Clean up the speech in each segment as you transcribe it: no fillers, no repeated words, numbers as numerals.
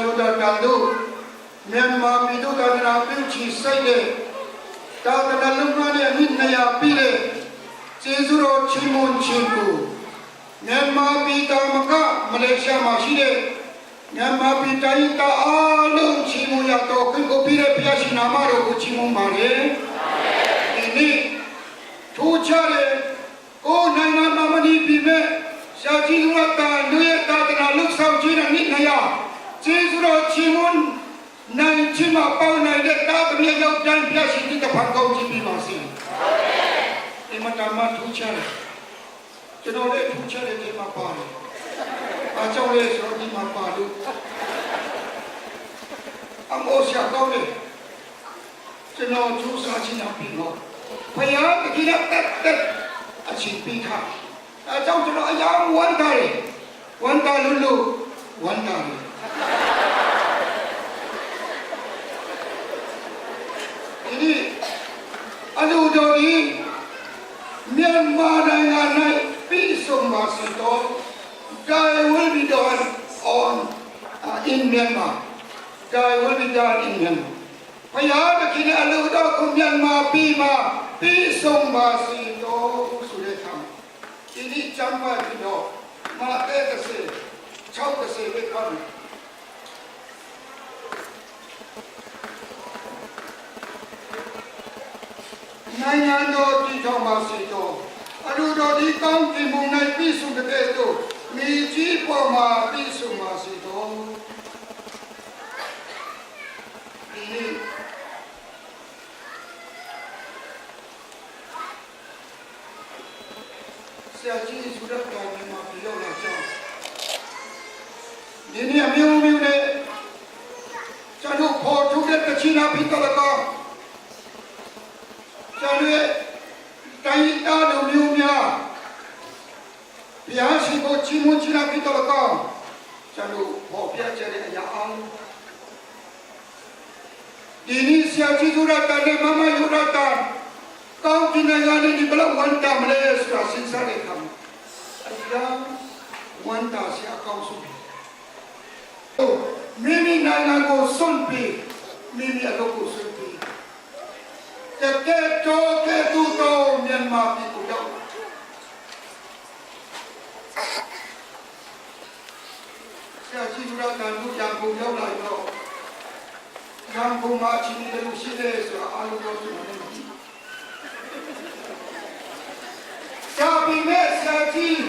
ဂျိုတာတန်တို့မြန်မာပြည်သူသာသနာပြုချီစိတ်တဲ့သာသနာလုံငန်းနဲ့အမိ200ပြည့်တဲ့ကျေးဇူးတော်ချီးမွမ်းခြင်းကိုမြန်မာပြည်တာမကမလေးရှားမှာရှိတဲ့မြန်မာပြည်တိုင်းတာအားလုံးချီးမွမ်းရတော့ခွင့်ကိုပြည့်တဲ့ဘုရားရှင်နာမတော်ကိုချီးမွမ်းပါတယ်ဒီနေ့ထူးခြားတဲ့ကိုယ်နိုင်ငံမှာမနေပြီမဲ့ရှားကြည့်လူတာလူရဲ့သာသနာလုဆောင်ခြင်းနဲ့နိခရာကျေးဇူးတော်ချီးမွမ်းနိုင်ခြင်းမှာပေါနိုင်တဲ့တာသမီးရောက်တိုင်းဘုရားရှင်ဒီတစ်ဖန်ကောင်းချီးပေးပါစေ။အင်မတန်မှထူးခြားတယ်။ကျွန်တော်လည်းထူးခြားတဲ့နေမှာပါတယ်။အားကြောင့်လဲဆိုတော့ဒီမှာပါလို့အမောဆရာကောင်းတယ်။ကျွန်တော်ကျူးစာချင်းအောင်ပြီးတော့ဘုရားတကိရတက်တက်အချင်းပြီးခါအဲကြောင့်ကျွန်တော်အယောင်ဝမ်းတာတယ်ဝမ်းတာလို့လို့ဝမ်းတာတယ်ဒီနေ့အလူတော်ဒီမြန်မာနိုင်ငံ၌ပြည်စုံပါစေတော့ Thy will be done on in Myanmar. Thy will be done in Myanmar. ဘုရားသခင်အလိုတော်ကိုမြန်မာပြည်မှာပြည်စုံပါစေတော့ဆိုတဲ့အခါဒီနေ့ကျမ်းပါပြီးတော့မာတဲ့30 60ပဲခေါ်တယ်နိုင်ငံတော်တည်ထောင်ပါစေတော့အလိုတော်ဒီကောင်းကင်ဘုံ၌ပြည်စုံတဲ့ကဲ့သို့မိကြီးပေါ်မှာပြည်စုံပါစေတော့ဒီနေ့ဆရာကြီးစုရတော်မြန်မာပြည်ရောက်လာကြောင်းဒီနေ့အမျိုးမျိုးနဲ့ကျွန်တော်ခေါ်ထုတ်တဲ့တချင်နာဖြစ်တော့ကောကျွန်တော်ရဲ့တိုင်းတာလူမျိုးများဘုရားရှိခိုးချီးမွမ်းချင်နာဖြစ်တော့ကောကျွန်တော်ပေါ်ပြချတဲ့အရာအောင်ဒီနေ့ဆရာကြီးစုရတော်နဲ့မမယူရတော်ကောင်းကင်နိုင်ငံနဲ့ဒီဘလောက်ဝန်တာမလဲဆိုတာစဉ်းစားတဲ့အခါမှာအရာဝန်တာဆရာကောင်းဆုံးပြီမိမိနိုင်ငံကိုစွန့်ပြီးမိမိအလုပ်ကိုစွန့်ပြီးတကယ်တော့ကဲတူတော့မြန်မာပြည်ကိုရောက်ဆရာကြီးတို့ကတန်လို့ရန်ကုန်ရောက်လာတော့ရန်ကုန်မှာချင်းတယ်လို့ရှိတယ်ဆိုတာအားလုံးတော့ကျွန်တော်လည်းမသိဘူးဒါပေမဲ့ဆရာကြီး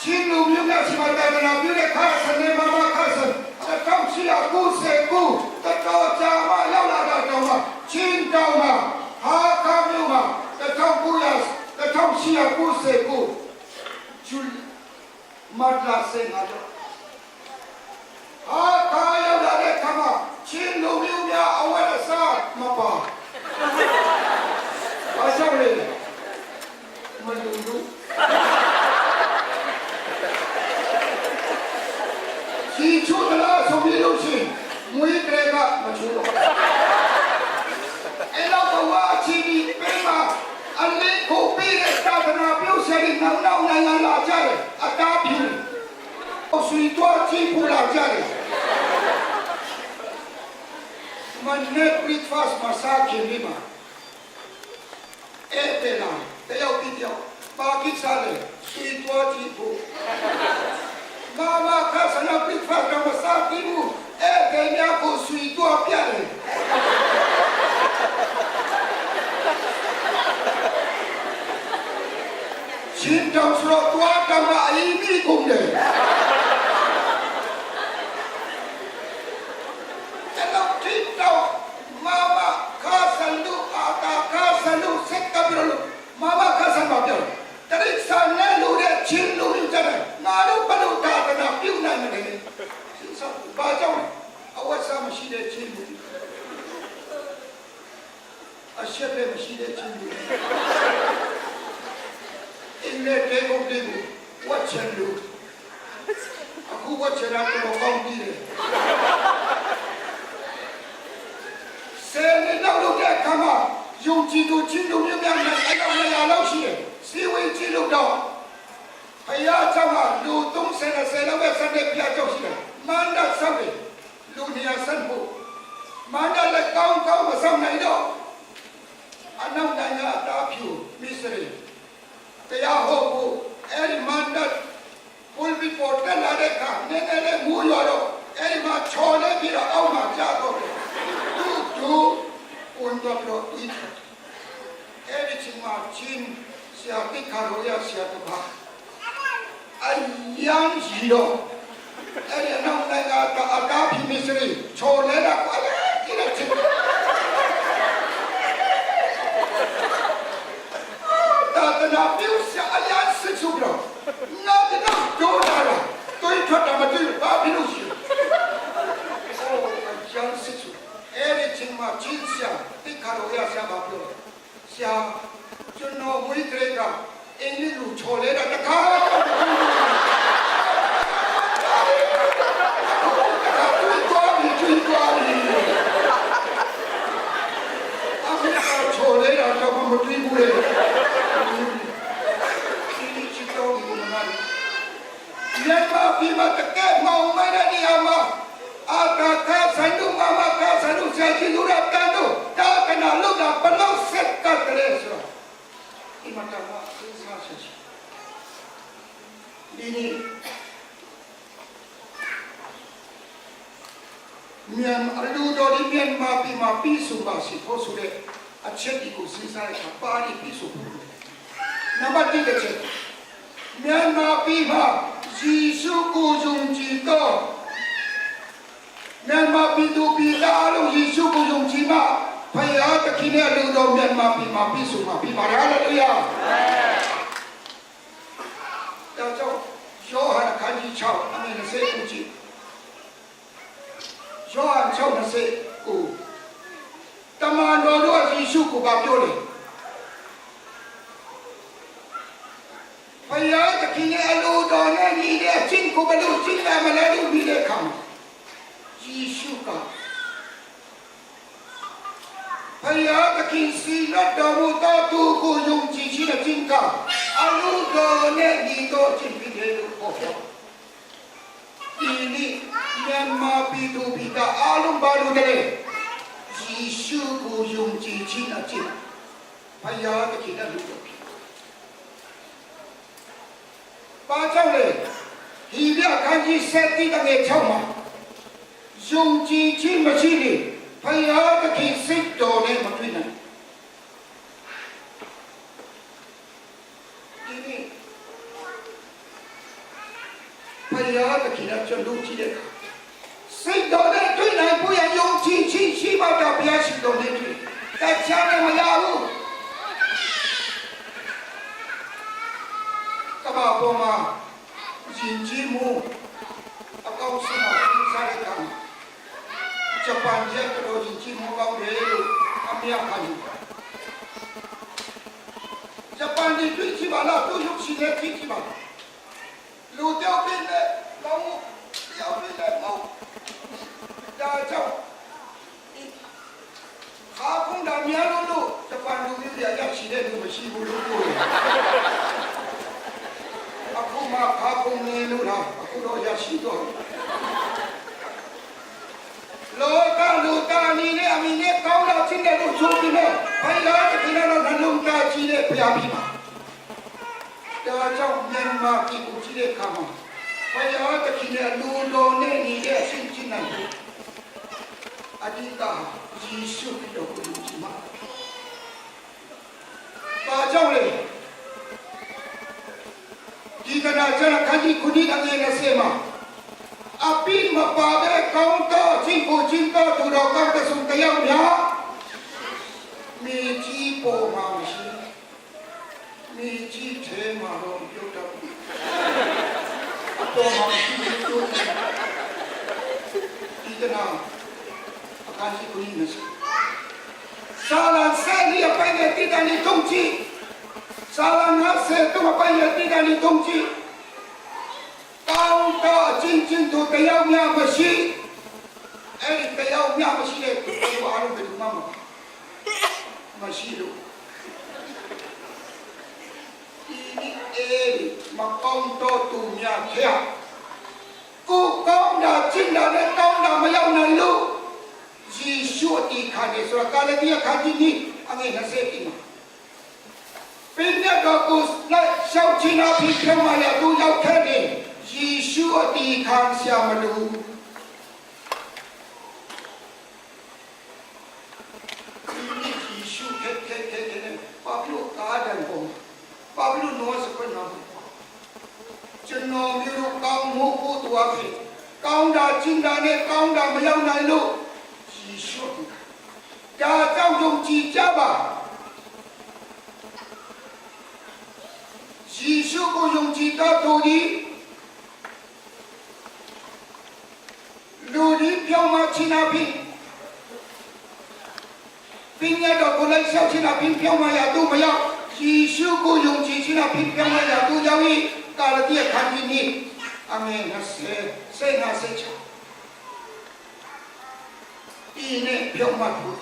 ချင်းလူမျိုးများရှိမှတာနာပြတဲ့ခါစနေမမခါစတောက်ချီအကူစေကူတတော်ကြာမရောက်လာတော့တော့မှချင်းတောင်မှာဟာခါမျိုးမှာတထောက်ကူရတထောက်ချီအကူစေကူကျူမတ်လာစင်ဟာတော့ဟာခါရောက်လာတဲ့ခါမှာချင်းလူမျိုးများအဝတ်အစားမပါဘာကြောင့်လဲမလူလူ ချီချူတလားဆိုပြီးလို့ရှိရင်မွေးကလေးကမချူတော့အဲ့တော့ဘဝချီဒီပေးမှာအလေးကိုပေးတဲ့သာသနာပြုဆရာနောက်နောက်နိုင်ငံလာကြတယ်အတားဖြူဆွေတော့ချီပူလာကြတယ်မနေ့ breakfast မစားခင်ဒီမှာအဲ့တဲ့လာတယောက်ပြီးတယောက်ပါကိစ္စလေဆွေတော့ချီပူ မမခဆနာပရိဖတ်တော့မစားဘူးအဲ့ဒီများကိုဆွေတော့ပြတယ်ချင်းတောင်ဆိုတော့တွားတောင်မအီမီကုန်တယ်အဲ့တော့တိတော့မမခဆန်လူအာတာခဆန်လူစက်ကဘရလူမမခဆန်ပါပြောတရိษာနဲ့လူတဲ့ချင်းလူမျိုးကြတယ်ငါတို့ဘလို့တာတနာပြုတ်နိုင်မလဲစဉ်းစားဘာကြောင့်အဝတ်စားမရှိတဲ့ချင်းလူအရှက်ပဲမရှိတဲ့ချင်းလူအင်းနဲ့တေကုန်တေကိုဝတ်ချင်လူအခုဝတ်ချင်တာတော့ကောင်းပြီလေဆယ်နှစ်လောက်လုပ်တဲ့အခါမှာယုံကြည်သူချင်းလူမျိုးများနဲ့အဲ့တော့နေရာလောက်ရှိတယ်စီဝေးကြည့်လို့တော့ဖယားเจ้าကလူ30 20လောက်ပဲဆက်တဲ့ဖယားเจ้าရှိတယ်မန္တဆောက်တယ်လူ တဲ့အခါနည်းနည်းလေးမိုးရွာတော့အဲ့ဒီမှာချော်လဲပြီးတော့အောက်မှာကျတော့တယ်သူ့တူဝန်တော့တော့ဒီအဲ့ဒီချိန်မှာချင်းဆရာတိခါရောရဆရာတပါအယံကြီးတော့အဲ့ဒီနောက်နိုင်ကအတားဖြစ်မစရီချော်လဲတာကွာလေဒီလိုချင် တာတနာပြုဆရာအရာစစ်စုပြီးတော့ငါတနာဒိုးလာတာတွေးထွက်တာမတွေ့ဘာဖြစ်လို့ရှိလဲအိုးအကျန်းစစ်စုအဲ့ဒီချင်းမှာချင်းဆရာတိခါတော်ရဆရာဘာပြောလဲဆရာကျွန်တော်မွေးကလေးကအင်္ဂလိပ်လူချော်လဲတာတခါတော့မတွေ့သွားပြီတွေ့သွားပြီအမေကချော်လဲတာတော့မတွေ့ဘူးလေ ဒီချစ်တော်ဒီကနာမြန်မာပြည်မှာတကယ်မောင်မိုင်းတဲ့နေရာမှာအာကာခဆန်တို့မမခဆန်တို့ဆရာကြီးတို့တန်တို့တာကနာလုတာဘလောက်ဆက်ကတ်တယ်ဆိုတော့ဒီမှာတော့စဉ်းစားဆက်ရှိဒီနေ့မြန်မာလူတော်ဒီမြန်မာပြည်မှာပြည်စုပါစီဖို့ဆိုတဲ့အချက်ဒီကိုစဉ်းစားရတာပါဠိပြည်စုဖို့နံပါတ်1တစ်ချက် မြန်မာပြည်မှာယေရှုကိုယုံကြည်တော့မြန်မာပြည်သူပြည်သားအလုံးယေရှုကိုယုံကြည်မှဖယားသခင်နဲ့လူတော်မြန်မာပြည်မှာပြည့်စုံမှာပြပါရလေလုယာဒါကြောင့်ယောဟန်အခန်းကြီး6အငယ်29ကြည့်ယောဟန်6 29တမန်တော်တို့ကယေရှုကိုပါပြောတယ် ဖယားသခင်ရဲ့အလိုတော်နဲ့ညီတဲ့အချင်းကိုဘလို့ချင်းလာမလဲလို့ပြီးတဲ့အခါမှာယေရှုကဖယားသခင်စီရတော်မူသောသူကိုယုံကြည်ခြင်းအချင်းကအလိုတော်နဲ့ညီတော်ခြင်းဖြစ်တယ်လို့ဟောပြောဒီနေ့မြန်မာပြည်သူပြည်သားအားလုံးပါလို့တဲ့ယေရှုကိုယုံကြည်ခြင်းအချင်းဖယားသခင်ရဲ့လူတော်ဖြစ် ဘာကြောင့်လဲဒီပြခန်းကြီးဆက်တိတငယ်6မှာယုံကြည်ခြင်းမရှိရင်ဖယားသခင်စိတ်တော်နဲ့မတွေ့နိုင်ဒီနေ့ဖယားသခင်ကကျွန်တော်ကြည့်တဲ့အခါစိတ်တော်နဲ့တွေ့နိုင်ဖို့ရယုံကြည်ခြင်းရှိမှတော့ဘုရားရှိတော်နဲ့တွေ့တခြားနဲ့မရဘူးကမ္ဘာပေါ်မှာ ယဉ်ကျေးမှုအကောင်းဆုံးမှာစားရတာဂျပန်ရဲ့တော်ယဉ်ကျေးမှုကောင်းတယ်လို့အမြတ်ခံယူဂျပန်ဒီတွေ့ချပါလားသူရုပ်ရှင်နဲ့တွေ့ချပါလူတယောက်ပြင်းနဲ့လောင်းတယောက်ပြင်းနဲ့မဟုတ်ဒါကြောင့်ခါခုံတာများလို့လို့ဂျပန်လူမျိုးတွေရရှိတဲ့လူမရှိဘူးလို့ပြောတယ်အခုမှခါခုံနေလို့လားအခုတော့ရရှိတော့လောကလူတာနီနဲ့အမိနဲ့ကောင်းတာချင်းတဲ့လို့ဆိုပြီးတော့ဘိုင်လာတခင်တော့နှလုံးသားကြီးတဲ့ဘုရားဖြစ်ပါဒါကြောင့်မြန်မာပြည်ကိုကြည့်တဲ့အခါမှာဘုရားတခင်နဲ့လူတော်နဲ့နေတဲ့အရှင်ချင်းနိုင်တယ်အဓိကယေရှုခရစ်တော်ကိုယုံကြည်မှာဘာကြောင့်လဲဒီကနာကျန်ခန်းကြီးခုနှစ်အငယ်20မှာအပိမပါတဲ့ကောင်းတော့ချင်းကိုချင်းတော့သူတော်ကောင်းတဲ့ဆုံးတရားများမိကြီးပေါ်မှာမရှိမိကြီးထဲမှာတော့ပြုတ်တော့အပေါ်မှာမရှိဘူးဒီကနာအခန်းကြီးခုနှစ်20စာလဆယ်လီအပိုင်းနဲ့တိတန်ဒီတုံးချီစာလ50တုံးအပိုင်းနဲ့တိတန်ဒီတုံးချီ ကောင်းတော့အချင်းချင်းတို့တရားများမရှိအဲ့ဒီတရားများမရှိတဲ့သူအားလုံးဘယ်သူမှမမရှိလို့ဒီနေ့အဲ့ဒီမကောင်းတော့သူများဖျက်ကိုကောင်းတာချင်းတာနဲ့ကောင်းတာမရောက်နိုင်လို့ယေရှုအတီခါနေဆိုတော့ကာလတိယခါကြီးနိအငယ်20တိမှာ ပင်မြတ်တော်ကိုလိုက်ရှောက်ချင်တာဖြစ်ဖြောင်းမရသူရောက်ခဲ့တယ် Jesuh a ti khan siam a duh. Nih Jesuh khet khet khet khet in Pablo ka dan ko ma. Pablo no sa ko na. Cun mi ru kaung mu ku tu a khi. Kaung da chin da ne kaung da ma yau nai lu. Jesuh ti kha. Da chau yong chi cha ba. Jesuh ko yong chi ta tu di. လူဒီပြောင်းမချင်းအဖြစ်ပညာတော်ကိုလိုက်လျှောက်ခြင်းအဖြစ်ပြောင်းမရသူမရောက်ယေရှုကိုယုံကြည်ခြင်းအဖြစ်ပြောင်းမရသူရောက်၏ကာလတိအခန်းကြီးนี้အငယ်20စေနာစေချာဒီနေ့ပြောင်းမဖို့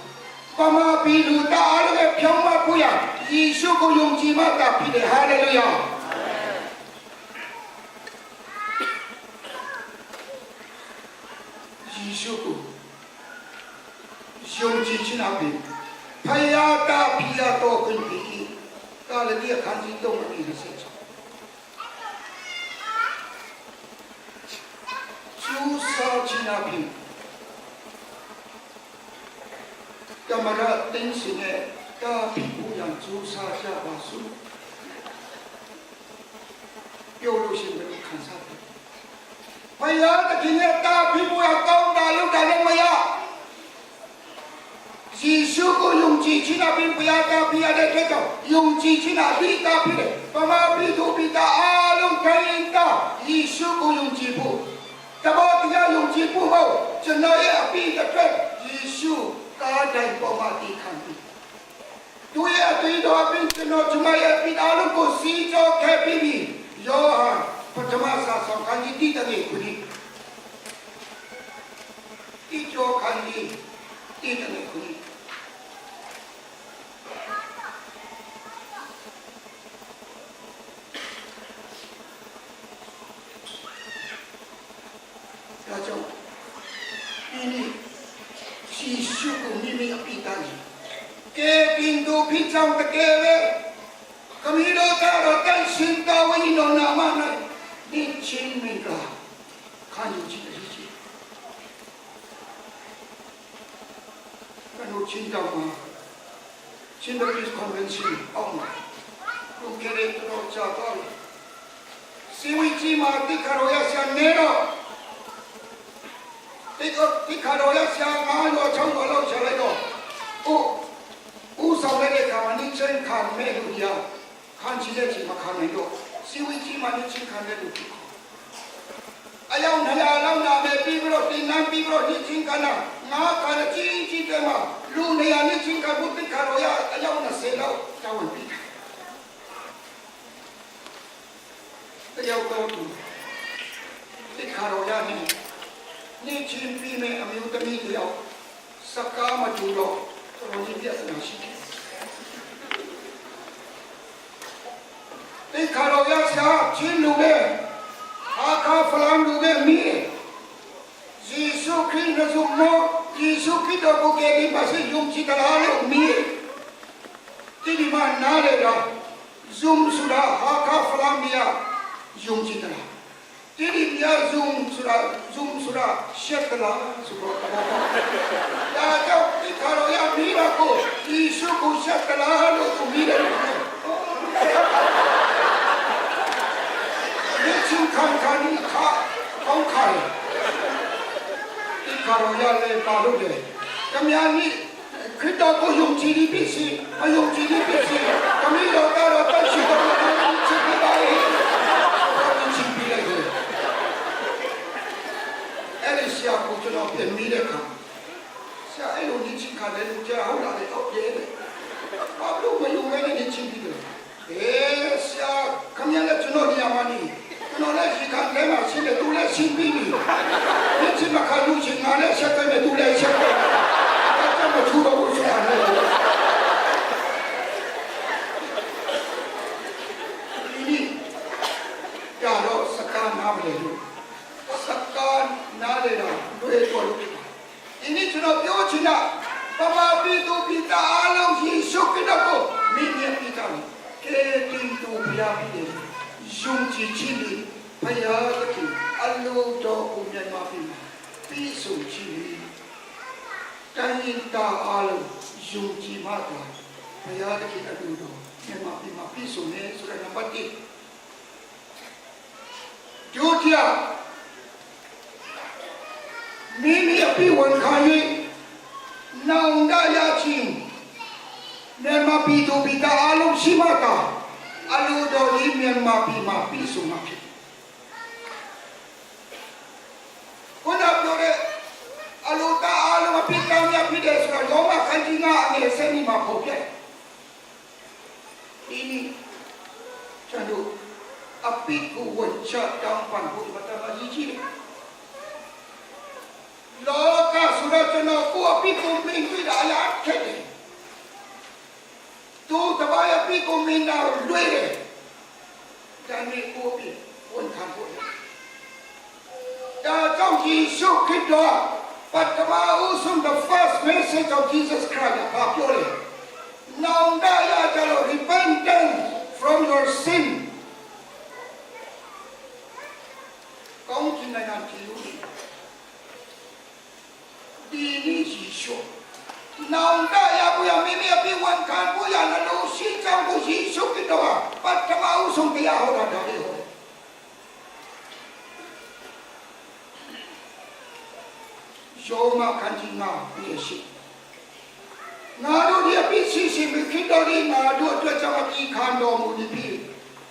ပမာပီလူတာအားလည်းပြောင်းမဖို့ရယေရှုကိုယုံကြည်မှတာဖြစ်တယ်ဟာလေလုယာယေရှုကိုယုံကြည်ခြင်းအပြင်ဖယားတာဖီယာတော်ခွင့်ပြီးကာလတိအခန်းကြီး3အငယ်20ကျူးစာခြင်းအပြင်ကမရတင်းစင်ရဲ့တာဖိပူရန်ကျူးစာကြပါစို့ပြောလို့ရှိရင်ခံစားတယ်ဖယားတခင်ရဲ့တာဖိပူရကောင်းတာလုပ်တာလည်းမရယေရှုကိုယုံကြည်ခြင်းအပြင်ဘုရားတာဖိရတဲ့အတွက်ကြောင့်ယုံကြည်ခြင်းအပြီးတာဖြစ်တယ်ပမာပိသူပိတာအားလုံးခိုင်းတာယေရှုကိုယုံကြည်ဖို့တဘောတရားယုံကြည်ဖို့ဟုတ်ကျွန်တော်ရဲ့အပြီးအတွက်ယေရှုကားတိုင်းပေါ်မှာတည်ခံပြီးသူရဲ့အတွေ့အကြုံအပြင်ကျွန်တော်ကျမရဲ့အပြီးအားလုံးကိုစီကြောခဲ့ပြီးပြီယောဟန်ပထမစာဆောင်ခန်းကြီးတိတဲ့ခုဒီတိကြောခန်းကြီးတိတဲ့ခုဒီ ဒါကြောင့်ဒီနေ့ယေရှုကိုမိမိအပိတန်ကဲတင်တို့ဖြစ်ကြောင်းတကယ်ပဲခမီးတို့ကတော့တန်ရှင်တော်ဝိညာဉ်တော်နာမ၌ဒီချင်းမင်္ဂလာခံယူခြင်းတည်းရှိကနုချင်းတော်မှာချင်းတော် Peace Convention အောင်မှာကိုကရဲတော်ချတော့စီဝီချီမာတိခရောရဆာနေတော့ ဒီကဒီခါတော့ရဆရာငါရောချောင်းတော်လောက်ချလိုက်တော့အိုးဦးဆောင်တဲ့ခါမှာနိချင်းခံမဲ့လူကြီးခံချတဲ့ချိန်မှာခံနေတော့စီဝီကြီးမှာနိချင်းခံတဲ့လူကြီးအယောင်နှစ်ရာလောက်နာမယ်ပြီးပြီးတော့တင်နန်းပြီးပြီးတော့နိချင်းခံတာငါခံချင်းချင်းတဲ့မှာလူနေရာနိချင်းခံဖို့ဒီခါတော့ရအယောင်20လောက်တောင်းပြီးတယောက်တော့ဒီခါတော့ရနေ နေချင်းပြီးမဲ့အမျိုးသမီးတယောက်စကားမတူတော့တော်တော်ကြီးပြဿနာရှိတယ်။ဒီခါတော့ရဆရာချင်းလူပဲအာခါဖလန်လူပဲမီးယေရှုခရစ်နစုမောယေရှုခရစ်တော်ကိုကယ်တင်ပါစေယုံကြည်ကြလားလို့မီးဒီဒီမှာနားလေတော့ဇုံဆိုတာဟာခါဖလန်မီယာယုံကြည်ကြလား ဒီဒီမြာဇုံဆိုတာဇုံဆိုတာရှက်ကလာဆိုတော့ဒါကြောင့်ဒီခါတော့ရမိတာကိုယေရှုကိုရှက်ကလာလို့သူမိတယ်ဒီချင်းခံခံခါကောင်းခါဒီခါတော့ရလေပါလို့လေကမြာနိခရစ်တော်ကိုယုံကြည်ပြီးဖြစ်စီမယုံကြည်ပြီးဖြစ်စီကမီးတော်ကတော့တတ်ရှိတော်ကိုချစ်ပြီးပါလေချစ်ပြီးလိုက်တယ် အဲ့ဒီဆရာကိုကျွန်တော်ပြင်မိတဲ့ခါဆရာအဲ့လိုနေချင်းခါတယ်လူကျဟုတ်လာတယ်ဟုတ်တယ်ဘာလို့မယုံလဲနေချင်းပြီးတယ်အေးဆရာခမရလည်းကျွန်တော်နေရာမှာနေကျွန်တော်လည်းဒီခါလဲမှာရှင်းတယ်သူလည်းရှင်းပြီးပြီနေချင်းမခါလူချင်းငါလည်းဆက်တယ်သူလည်းဆက်တယ်အဲ့ဒါမထူတော့ဘူးဆရာလည်းဒီနေ့ကြတော့စကားနားမလဲလို့ စကားနားလေတော့တွေ့တော်လို့ဖြစ်ပါတယ်။ဒီနေ့ကျွန်တော်ပြောချင်တာပမာပိတုပိတာအားလုံးယေရှုခရစ်တော်ကိုမိမိပိတာကဲတင်တူဘုရားဖြစ်တယ်။ယုံကြည်ခြင်းဒီ ဘုရားသခင်အလိုတော်ကိုမြန်မာပြည်မှာပြီးဆုံးခြင်းပြီးတိုင်းရင်တာအားလုံးယုံကြည်မှသာဘုရားသခင်အလိုတော်မြန်မာပြည်မှာပြီးဆုံးမယ်ဆိုတဲ့နံပါတ်1ဒုတိယမိမိအပြည့်ဝန်ခံ၍နောင်တရခြင်းမြန်မာပြည်သူပြည်သားအားလုံးရှိမှသာအလိုတော်ဒီမြန်မာပြည်မှာပြီးဆုံးမှာဖြစ် ခုနပြောတဲ့အလိုတာအားလုံးအပြစ်တောင်းရဖြစ်တယ်ဆိုတော့ယောမခန္တီငါအနေနဲ့ဆက်နေမှာပေါ်ပြတယ်ဒီနေ့ကျွန်တော်အပိကိုဝန်ချတောင်းပန်ဖို့မတမကြီးကြီးတယ်လောကဆိုတော့ကျွန်တော်ကိုအပိကိုမင်းတွေ့တာအလားခက်တယ်သူတပါးအပိကိုမင်းတာလွဲတယ်ဒါနဲ့ကိုအပိဝန်ခံဖို့ ဒါကြောင့်ယေရှုခရစ်တော်ပထမဦးဆုံး the first message of Jesus Christ ဘာပြောလဲ။နောင်တရကြလို့ repentance from your sin ကောင်းကင်နိုင်ငံပြည်လို့ဒီနေ့ယေရှုနောင်တရဘူးရမိမိအပြစ်ဝန်ခံဘူးရနှလုံးရှိကြောင်းကိုယေရှုခရစ်တော်ပထမဦးဆုံးတရားဟောတာဒါလေးဟောတယ် ယောမခန္တီငါပြည့်ရှိငါတို့ဒီအပြစ်ရှိရှိမခိတော်ဒီငါတို့အတွက်ကြောင့်အပြစ်ခံတော်မူသည်ဖြစ်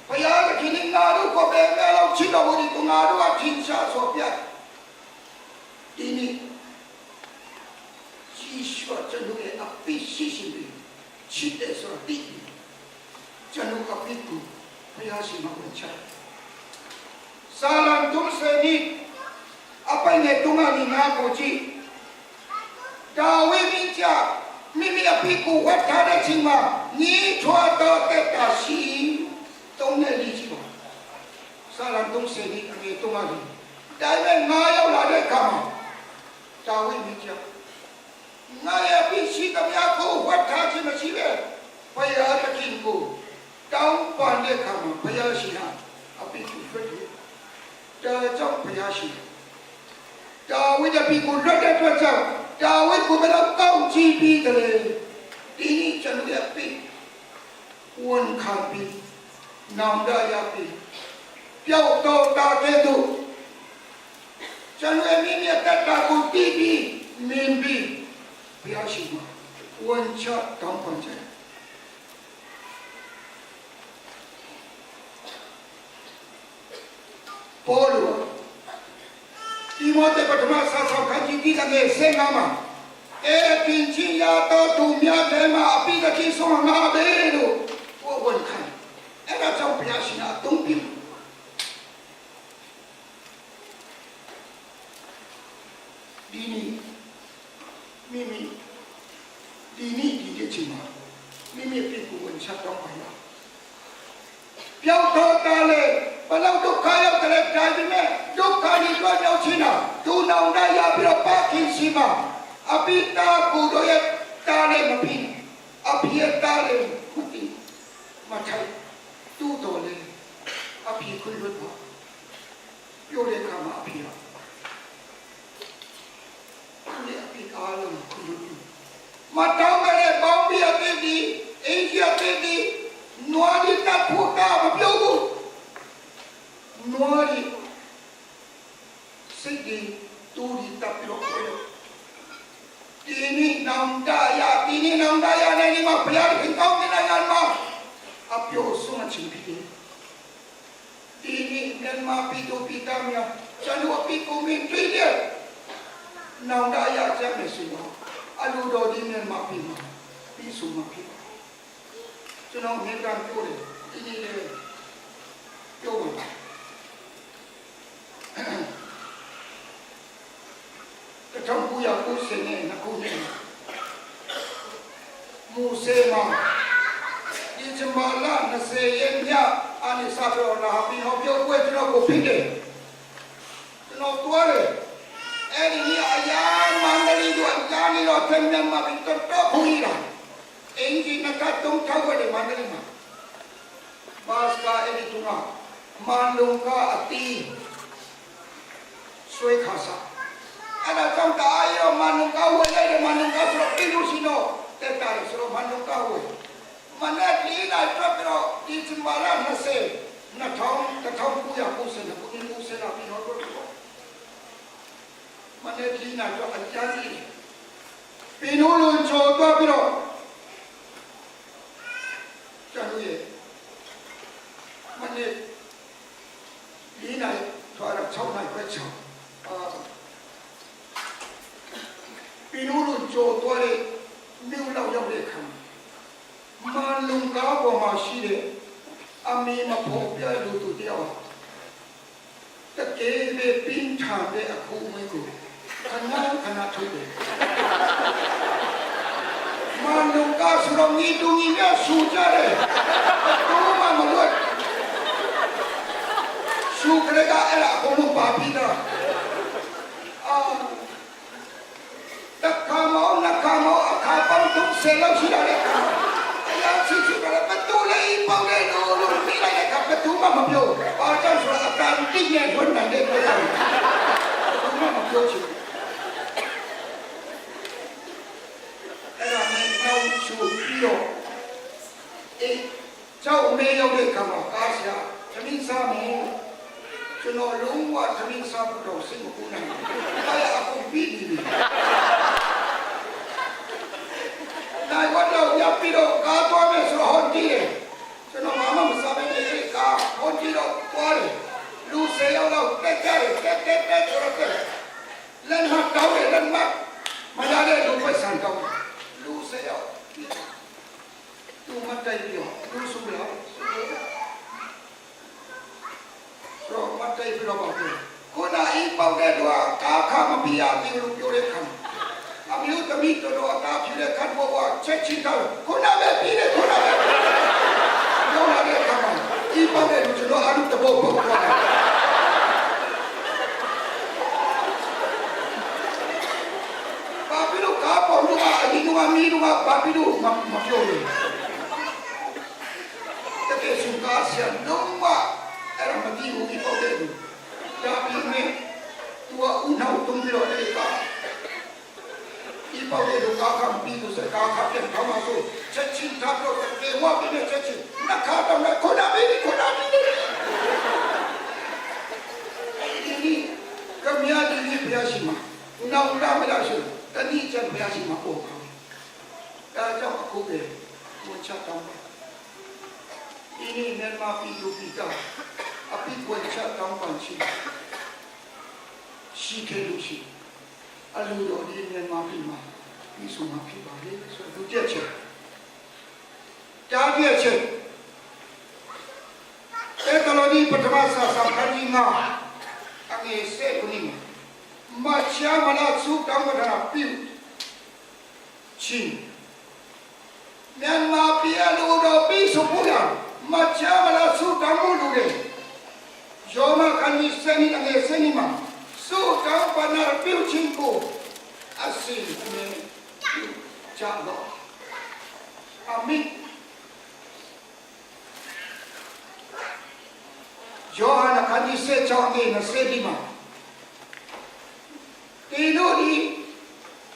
ဘုရားသခင်ငါတို့ကိုပဲမဲလို့ချစ်တော်မူသည်ကိုငါတို့အထင်ရှားဆိုပြဒီနေ့ယေရှုကျွန်တော်ရဲ့အပြစ်ရှိရှိချစ်တဲ့ဆိုတော့ကျွန်တော်အပြစ်ကိုဘုရားရှိမှဝင်ချဆာလံ30နိအပိုင်နဲ့တုံးအနိငါကိုကြည့် ဒါဝိမင်းကြမိမိအဖေကိုဝတ်ထားတဲ့ချိန်မှာညီထွားတော်တဲ့တာရှိတုံးနေလိချပါဆာလံ30ဒီအငယ်တုံးပါလိဒါပေမဲ့ငါရောက်လာတဲ့အခါမှာဒါဝိမင်းကြငါရဲ့အဖေရှိသမျှကိုဝတ်ထားခြင်းမရှိပဲဘုရားသခင်ကိုတောင်းပန်တဲ့အခါမှာဘုရားရှင်ဟာအဖေကိုလွတ်တယ်ဒါကြောင့်ဘုရားရှင်ဒါဝိဒ်အဖေကိုလွတ်တဲ့အတွက်ကြောင့် ဒါဝိဒ်ကိုဘယ်တော့ကောက်ကြည့်ပြီးတယ်ဒီနေ့ကျွန်တော်ရဲ့ပြီဝန်ခံပြီးနောင်တရပြီးပျောက်တော့တာတဲ့သူကျွန်တော်ရဲ့မိမိတတ်တာကိုတီးပြီးမြင်ပြီးဘုရားရှိခိုးဝန်ချတောင်းပန်တယ်ပေါ်လို့ တိမောသေပထမဆာဆောင်ခန်းကြီးဒီကနေ့ဆင်းလာမှာအဲပြင်ချင်းရတော့သူများထဲမှာအပိကချင်းဆုံးငါပဲလို့ဘုဝန်ခံအဲ့ဒါကြောင့်ဘုရားရှင်အသုံးပြုဒီနေ့မိမိဒီနေ့ဒီရဲ့ချိန်မှာမိမိပြကိုဝန်ချတော့ပါလားပျောက်တော့တာလေဘလောက်ဒုက္ခရောက်တယ်ဒါပေမဲ့ဒုက္ခတွေတော့ရောက်ချင်းတာသူနောင်တရပြီးတော့ပါခင်ရှိမှာအပိတာကိုတို့ရဲ့တာလည်းမပြီးအပိယတာလည်းမပြီးမထိုင်တူတော်လေအပိခွင့်လွတ်ပါပြောတဲ့အခါမှာအပိဟာဒီအပိအားလုံးခွင့်လွတ်မတောင်းကြတဲ့ပေါင်းပြအပိဒီအင်ကြီးအပိဒီနွားဒီတပ်ဖို့တာမပြောဘူးနွားဒီစိတ်ဒီတူဒီတပ်ပြီးတော့ဒီနေ့နောင်တရဒီနေ့နောင်တရနေဒီမှာဘုရားခင်ကောင်းတဲ့နိုင်ငံမှာအပြိုဆုံးချင်ပြီဒီနေ့မြန်မာပြည်သူပြည်သားများကျွန်တော်အပိကိုမင်းတွေ့တဲ့နောင်တရကြမယ်ဆိုတော့အလူတော်ဒီမြန်မာပြည်မှာပြီးဆုံးမှာဖြစ်ကျွန်တော်မြင်ကပြောတယ်ဒီနေ့လေပြောပါ 1990နဲ့ခုနှစ်မူစေမှာဒီဇင်ဘာလ20ရက်ညအာနိစာပြောလာပြီးဟောပြောပွဲကျွန်တော်ကိုဖိတ်တယ်ကျွန်တော်တွားတယ်အဲ့ဒီနေ့အရာမန္တလေးတို့အရာနေတော့ဆင်းမြန်မာပြီးတော်တော်ခွီးတာအင်ဂျင်ကတုံးထောက်တယ်မန္တလေးမှာဘတ်ကာအဲ့ဒီတူက Manlung ka a ti ဆွဲခါစားအဲ့ဒါကြောင့်တအားရောမနုကဝဲလိုက်တယ်မနုကဆိုတော့ပြီးလို့ရှိတော့တက်တာလေဆိုတော့မနုကဝဲမနေ့လေးနိုင်ထွက်ပြီးတော့ဒီဇင်ဘာလ20 1990ခုနှစ်90လာပြီးတော့တော့မနေ့လေးနိုင်တော့အကျန်းကြီးပြီးလို့လွန်ချော်သွားပြီးတော့ကျွန်တော်ရဲ့မနေ့လေးနိုင်ထွက်တော့6နိုင်ပဲချောအာ 比如论做多的六老要来看，马龙高过马西的，阿弥嘛破表路都掉，这给的冰场的苦没过，看哪看哪出的。马龙高是让你都你要输家的，都嘛没落，输个那个哎啦，我们把皮的，啊。 တခါမောင်းနှခါမောင်းအခါပေါင်း30လောက်ရှိတာလေတရားချစ်ချစ်ကလည်းဘသူလေးပေါင်းနေလို့လို့ပြီးလိုက်တဲ့အခါဘသူမှမပြောဘာကြောင့်ဆိုတော့အကံတိနဲ့ထွန်းနိုင်တဲ့ပြောတာဘသူမှမပြောချင်အဲ့ဒါနဲ့နောက်ချူပြီးတော့အေးကြောက်မဲရောက်တဲ့ခါမှာကားဆရာသမင်းစားမယ်ကျွန်တော်လုံးဝသမင်းစားဖို့တော့စိတ်မကူနိုင်ဘူးအဲ့ဒါအခုပြီးနေပြီ နိုင်ဝတ်တော့ရပ်ပြီးတော့ကားသွားမယ်ဆိုတော့ဟွန်တီးတယ်ကျွန်တော်ဘာမှမစားဘဲနဲ့အဲ့ဒီကားဟွန်တီးတော့သွားတယ်လူ၁၀ယောက်လောက်တက်ကြတယ်တက်တက်တက်ဆိုတော့တက်လက်မတောင်းတယ်လက်မမရတဲ့လူပိုက်ဆံတောင်းလူ၁၀ယောက်သူမတိုက်ပြောလူစုလားတော့မတိုက်ပြတော့ပါဘူးခုနအိမ်ပေါက်တဲ့လူကကာခမပြရသေးလို့ပြောတဲ့ခါ အမျိုးသမီးတော်တော်အသားဖြူတဲ့ခတ်ဘောကချက်ချင်းတော့ခုနပဲပြီးတယ်ခုနပဲပြောလာတဲ့အခါမှာဒီပေါက်တဲ့လူကျွန်တော်အရုပ်တဘောပုတ်သွားတယ်ဘာဖြစ်လို့ကားပေါ်လို့အရင်ကမီးတော့ဘာဖြစ်လို့မပြောလဲတကယ်စုကားဆရာလုံးဝအဲ့ဒါမကြည့်ဘူးဒီပေါက်တဲ့လူဒါပြီးနေသူကဦးနှောက်တုံးပြီးတော့အဲ့ဒီကား 一包的都高考比如说高考变考嘛说，这亲他说给我变的这亲，那考到那可那边的可那边的。你个明日你不要信嘛，那我那不要信，但你真不要信嘛，我靠，大家苦的，我恰当的。因为恁妈比都比较，啊比我恰当办事，死去就是。အလူတော်ဒီမြန်မာပြည်မှာပြီးဆုံးမှာဖြစ်ပါလေဆိုတော့ဒုတိယချက်တားပြချက်တေတလောဒီပထမဆာဆာခန်းကြီးငါအငယ်စေခုနိမချာမလာစုတောင်းကတာပြုချင်းမြန်မာပြည်အလူတော်ပြီးဆုံးဖို့ရမချာမလာစုတောင်းမှုလူတွေယောမခန်းကြီးစနေအငယ်စနေမှာ စုတောင်းပနာပြုချင်းကိုအစီအမေကြတော့အမိယောဟန်ခန်းကြီးစေချောင်းကြီးနစေဒီမှာတီတို့ဒီ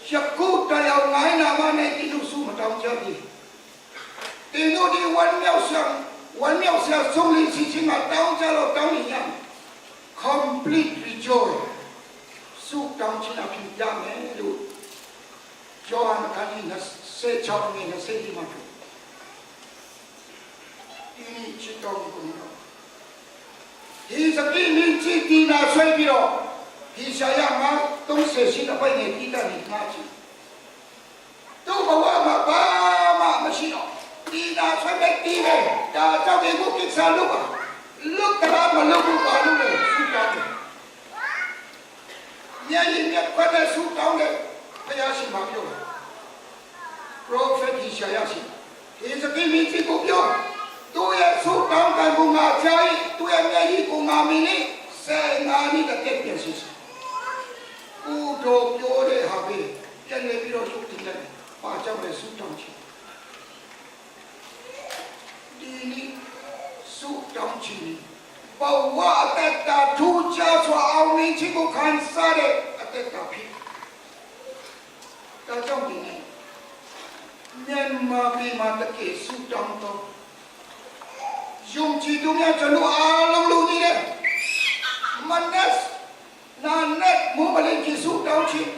ယခုတရားငိုင်းနာမနဲ့တီတို့စုမတောင်းကြပြီတီတို့ဒီဝန်မြောက်ဆံဝန်မြောက်ဆံဆုံးလင်းစီချင်းမှာတောင်းကြတော့တောင်းနေရ complete rejoice စုတောင်းချင်တာဖြစ်ရမယ်လို့ယောဟန်ခန်းကြီး26ငယ်20မှာပြောဒီနေ့ချစ်တော်ကိုတော့ဒီစကိမင်းချစ်ဒီနာဆွဲပြီးတော့ဒီရှာရမှာ30ရှိတဲ့ပိုက်နေတိတနေငါချစ်သူ့ဘဝမှာဘာမှမရှိတော့ဒီနာဆွဲမဲ့တီးပဲဒါကြောင့်ဒီကိုကိစ္စလုပ်ပါလုတ်ကလာမလုပ်ဘူးပါလို့လေဆုတောင်းတယ် ညရင်မြတ်ခွတဲ့ဆုတောင်းတယ်ဘုရားရှိခိုးပြောတယ် prophet ဟိရှာယရှိဒီစကိမင်းကြီးကိုပြောသူရဲ့ဆုတောင်းကံကငါချိုင်သူရဲ့မျက်ရည်ကိုငါမင်းနဲ့စေငါနိတတက်ပြန်ရှိရှိကုတော်ပြောတဲ့ဟာပဲပြန်နေပြီးတော့ရုပ်တည်လိုက်ပါကြောင့်လဲဆုတောင်းချင်ဒီနိဆုတောင်းချင် ဘဝအသက်တာထူးခြားစွာအောင်မြင်ခြင်းကိုခံစားတဲ့အသက်တာဖြစ်ဒါကြောင့်ဒီနေ့မြန်မာပြည်မှာတကယ်ဆုတောင်းတော့ယုံကြည်သူများကျွန်တော်အားလုံးလူကြီးတယ်မနက်နာနဲ့မမလေးကြီးဆုတောင်းခြင်း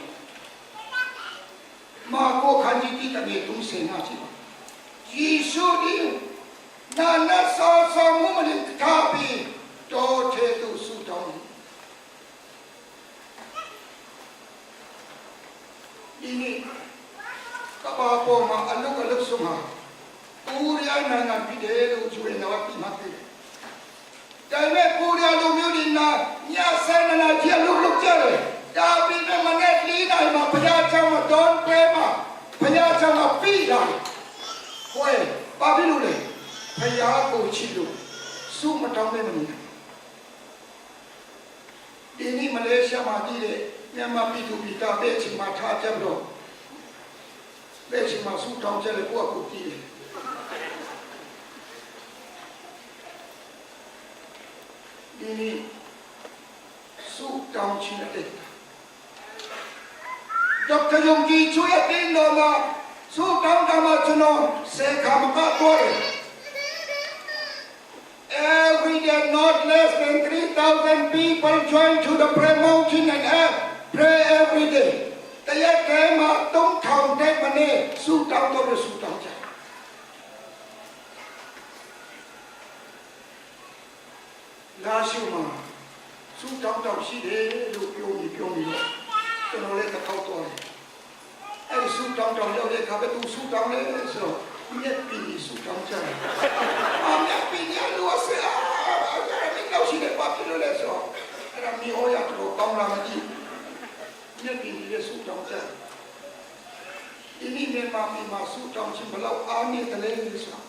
မာကိုခန္ဒီတိတမေတုံးစင်နာချီယေရှုဒီနာနဲ့ဆောဆောမမလေးထားပြီးတော်ထဲသူဆုတောင်းဒီနေ့ကဘာပေါ်မှာအလုတ်အလုတ်ဆုံးဟာကိုရီးယားနိုင်ငံပြည်တယ်လို့ကျွေးတော်ပြီးမှပြတယ်။ဒါပေမဲ့ကိုရီးယားလူမျိုးတွေနာညဆန်းနာကြီးအလုတ်လုတ်ကြတယ်။ဒါပြီးမှမနေ့လေးနိုင်မှာဘုရားကျောင်းမှာဒွန်ပွဲမှာဘုရားကျောင်းမှာပြီးတာ။ဟွေဘာဖြစ်လို့လဲ။ဘုရားကိုချစ်လို့စုမတောင်းနဲ့မနေဘူး။ဒီနေ့မလေးရှားမှာတည်တဲ့မြန်မာပြည်သူပြည်သားတဲ့ချိန်မှာထားကြတော့တဲ့ချိန်မှာစုတောင်းကြတယ်ကိုယ့်အကူတည်တယ် ဒီနေ့စုတောင်းခြင်းတဲ့ဒေါက်တာယုံကြည်ချွေအတင်းတော်မှာစုတောင်းတာမှာကျွန်တော်စေခါမကတော့တယ် Every day not less than 3,000 people join to the prayer mountain and have pray every day. တရက်တည်းမှာ3,000တဲ့မနေ့စုတောင်းတော့စုတောင်းကြလာရှိမှာစုတောင်းတော့ရှိတယ်လို့ပြောနေပြောနေတော့ကျွန်တော်လည်းတစ်ခေါက်တော့တယ်အဲ့ဒီစုတောင်းတော့ရောက်တဲ့အခါပဲသူစုတောင်းလဲဆိုတော့မြက်ပီစုတောင်းကြတယ်အာမြက်ပီညလို့ဆရာအဲ့ဒါမင်းတော့ရှိတယ်ဘာဖြစ်လို့လဲဆိုတော့အဲ့ဒါမိဟောရတော့ကောင်းလာမကြည့်မြက်ပီရဲ့စုတောင်းကြတယ်ဒီနေ့မြန်မာပြည်မှာစုတောင်းခြင်းဘလောက်အားနေတယ်လဲဆိုတော့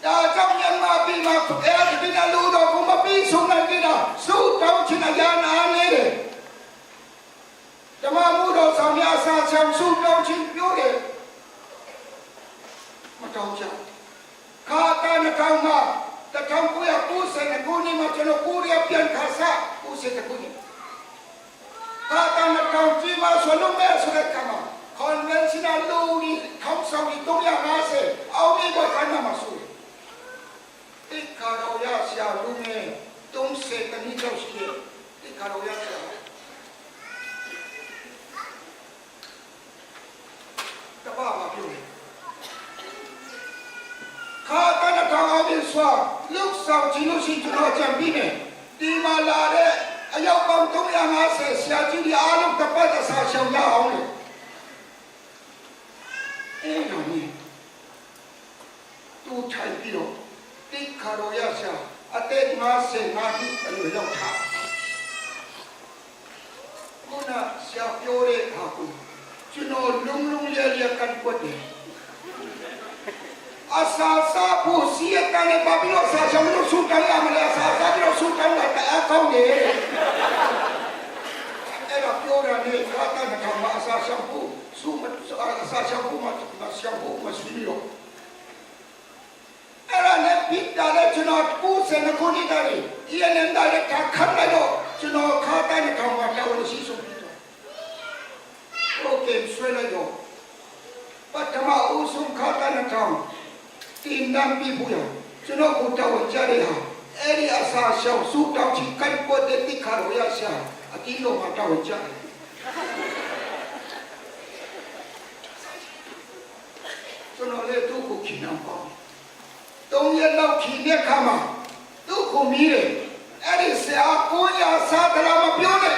ဒါကြောင့်မြန်မာပြည်မှာအဲ့ဒီကလူတော်ကမပြီးဆုံးနိုင်တဲ့စုတောင်းခြင်းအရာနာနေတယ်ဓမ္မမှုတော်ဆောင်များစာချောင်စုတောင်းခြင်းပြောတယ်မတောင်းကြခါတန်ထောင်မှာ1990ခုနှစ်မှာကျွန်တော်ကိုရီးယားပြန်ခါစား90ခုနှစ်ခါတန်ထောင်ကြီးမှာဆွလုံးမဲ့ဆိုတဲ့ကမှာ conventional လူကြီးခေါင်းဆောင်ကြီး350အောင်းဒီဘခန္ဓာမှာဆို တိခါတော်ရဆရာလူငယ်30တနည်းတော့ရှိတယ်တိခါတော်ရဆရာတပါပါပြောတယ်ခါတနထောင်အောင်ပြီးစွာလုဆောင်ချင်လို့ရှိကျွန်တော်ကြံပြီးမယ်ဒီမှာလာတဲ့အယောက်ပေါင်း350ဆရာကြီးတွေအားလုံးတပတ်တဆာရှောင်ရအောင်လို့အဲ့လိုနည်းသူထိုင်ပြီးတော့ တိခါရောရရှာအသက်55နှစ်အရွယ်ရောက်တာခုနဆရာပြောတဲ့ဟာကိုကျွန်တော်လုံးလုံးလျားလျားကန်ကွက်တယ်အစာစာဖို့စီရတန်ဘာဘီလို့ဆာချမလို့ဆူတန်လာမလဲဆာစာပြီးတော့ဆူတန်လာတအားကောင်းတယ်အဲ့တော့ပြောရနေခါတန်ထောင်မှာအစာရှောင်ဖို့ဆူမအစာရှောင်ဖို့မရှောင်ဖို့မရှိလို့ အဲ့ဒါနဲ့ပိတာလည်းကျွန်တော်90ခုနှစ်တည်း ENN တည်းကခတ်လိုက်တော့ကျွန်တော်ခါတဲ့ခေါင်မှာတောင်းရှိဆုံးပြီးတော့โอเคဆွဲလိုက်တော့ပထမဦးဆုံးခါတဲ့ခေါင်တင်နံပြပူရကျွန်တော်ကိုတောင်းကြရဟာအဲ့ဒီအစာရှောင်းစူတောင်းချင်ကိုက်ပေါ်တဲ့တိခါရောရရှာအတီးလုံးမှာတောင်းကြတယ်ကျွန်တော်လည်းသူ့ကိုခိနံပေါ့ တုံးရက်လောက်ခီတဲ့ခါမှာသူ့ကိုမီးတယ်အဲ့ဒီဆရာကိုရစားတလားမပြောနဲ့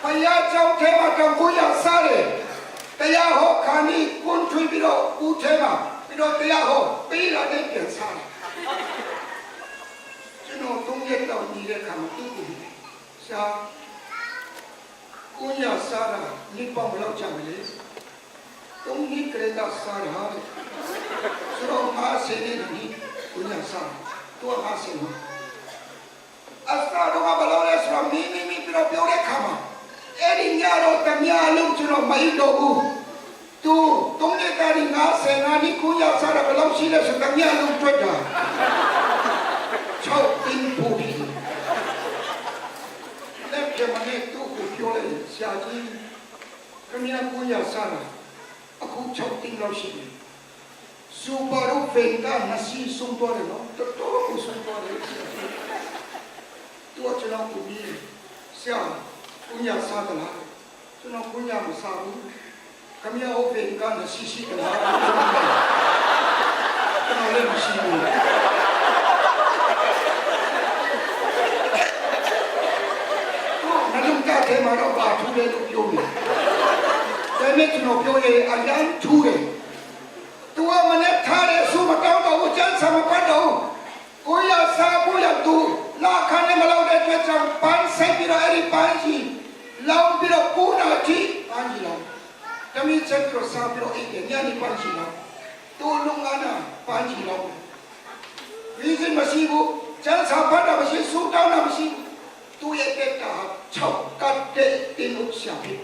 ဘုရားကျောင်းထဲမှာတောင်ကိုရစားတယ်တရားဟောခါနီကွန်ထွေးပြီးတော့ဦးထဲမှာပြီးတော့တရားဟောပြီးလာတဲ့ပြန်စားတယ်ကျွန်တော်တုံးရက်လောက်နေတဲ့ခါမှာသူ့ကိုမီးတယ်ဆရာကိုရစားတာနိပေါင်းဘယ်လောက်ကြာမလဲတုံးနှစ်ကလေးကစားတာတဲ့ ဆိုတော့ငါစင်းနေတယ်ကိုညာစားတော့ငါစင်းမှာအစားတော့ဘလောလဲဆိုတော့မင်းမင်းမင်းပြတော့ပြောတဲ့ခါမှာအဲ့ဒီညတော့တမရလုံးကျွန်တော်မအိတော့ဘူးသူတုံးနေတာဒီငါစင်းငါနိကိုညာစားတာဘလောက်ရှိလဲဆိုတမရလုံးတွေ့တာ6တင်းပူပြီ ဖြင့်မနေ့သူ့ကိုပြောလိုက်တယ်ဆရာကြီးခင်ဗျားကိုရစားတာအခု6တင်းလောက်ရှိပြီစူပါရုဗင်ကနစီဆုံးတော့တယ်နော်တော်တော်ကိုဆုံးတော့တယ်ဆရာကြီးသူကကျွန်တော်ကိုပြီးဆရာကိုရစားတလားကျွန်တော်ကိုရမစားဘူးခင်ဗျားဟိုဗင်ကနစီရှိတလားကျွန်တော်လည်းမရှိဘူး နှလုံးသားထဲမှာတော့ပါထူးတယ်လို့ပြောတယ်။ဒါနဲ့ကျွန်တော်ပြောရင်အရန်ထူးတယ်။သူကမနဲ့ထားတယ်ဆိုမတောင်းတော့ဘူးစံဆမပတ်တော့ကိုရစားဖို့ရသူလာခနဲ့မလောက်တဲ့အတွက်ကြောင့်ပန်းဆိုင်ပြီးတော့အဲ့ဒီပန်းကြီးလောင်းပြီးတော့ကိုနာကြီးပန်းကြီးလောင်းတမီးချက်ပြီးတော့စားပြီးတော့အိတ်တယ်ညနေပန်းကြီးလောင်းသူလုံငန်းနာပန်းကြီးလောင်းဒီစမရှိဘူးစံစာဖတ်တာမရှိဆူတောင်းတာမရှိဘူး သူ့ရဲ့တက်တာ6ကတ်တဲ့တင်လို့ရှာဖြစ်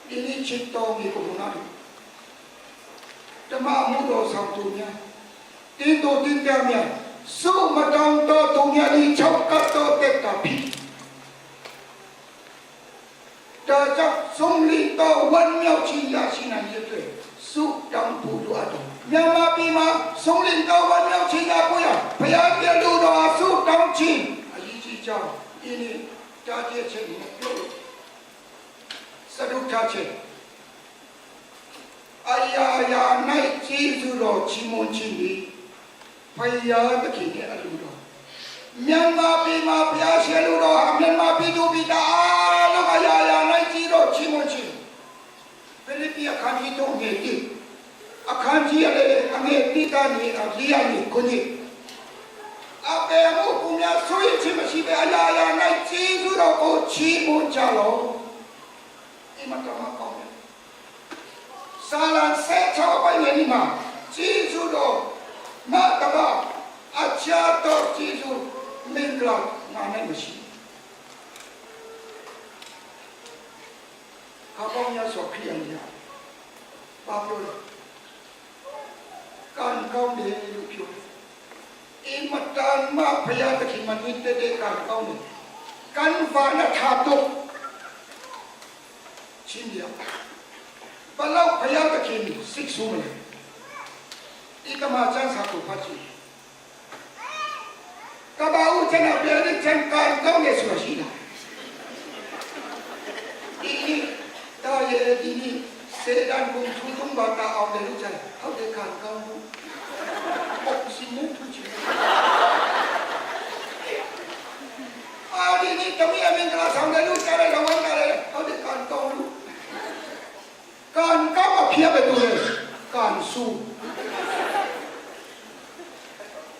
ဒီနေ့ချစ်တော်မိကိုနာဓမ္မမှုတော်ဆောင်သူများတင်းတော်တင်းကြများစုမတောင်းတော်သူများဒီ6ကတ်တော်တက်တာဖြစ်ဒါကြောင့်ဆုံးလီတော်ဝန်မြောက်ချီရရှိနိုင်ရဲ့အတွက်စုတောင်းဖို့လိုအပ်တယ်မြန်မာပြည်မှာဆုံးလီတော်ဝန်မြောက်ချီရဖို့ရဘုရားပြလူတော်စုတောင်းခြင်းအရေးကြီးကြောင်းဒီနေ့တားတဲ့ချက်ကိုပြောလို့စတုထချက်အယာယာ၌ကျေးဇူးတော်ချီးမွမ်းခြင်းသည်ဘုရားသခင်ရဲ့အလိုတော်မြန်မာပြည်မှာဘုရားရှင်လူတော်ဟာမြန်မာပြည်သူပြည်သားအားလုံးအယာယာ၌ကျေးတော်ချီးမွမ်းခြင်းဖိလိပ္ပိအခန်းကြီး3ငယ်1အခန်းကြီးအလေအငယ်1ကနေအလေးအနေခုနှစ်အပေမှုပူများဆွေးခြင်းမရှိပဲအယာယာ၌ကျေးဇူးတော်ကိုချီးမွမ်းကြလော့အမတမကောင်းတယ် စာလံဆက်ချောင်းပိုင်းနေမှာဂျေဇုတော်မတမအချာတော်ဂျေဇုမင်္ဂလာနာနဲ့မရှိခါပေါင်းများစွာခရီးရန်ရပါပြောတယ်ကံကောင်းတယ်လို့ပြောတယ်အင်မတန်မှဖယားတခင်မနေတဲ့တဲ့ကံကောင်းတယ်ကံဖာနထာတုချင်းပြ ဘလောက်ဖယားသခင်စိတ်ဆိုးမလဲဒီကမှာချမ်းစာကိုဖတ်ကြည့်ကဘာဦးချမ်းသာပြန်တဲ့ချမ်းကံကောင်းနေဆိုရှိတာဒီနေ့တာရဲ့ဒီနေ့စေတန်ဘုံထူထုံးဘာတာအောင်တယ်လို့ချမ်းဟုတ်တယ်ကံကောင်းဘူးအောက်ဆီဂျင်ထူချင်အာဒီနေ့တမီးအမင်္ဂလာဆောင်တယ်လို့ကြားတယ်လောင်းတယ်ဟုတ်တယ်ကံကောင်းလို့ ကံကောင်းအဖြစ်ပဲတူတယ်ကံဆူ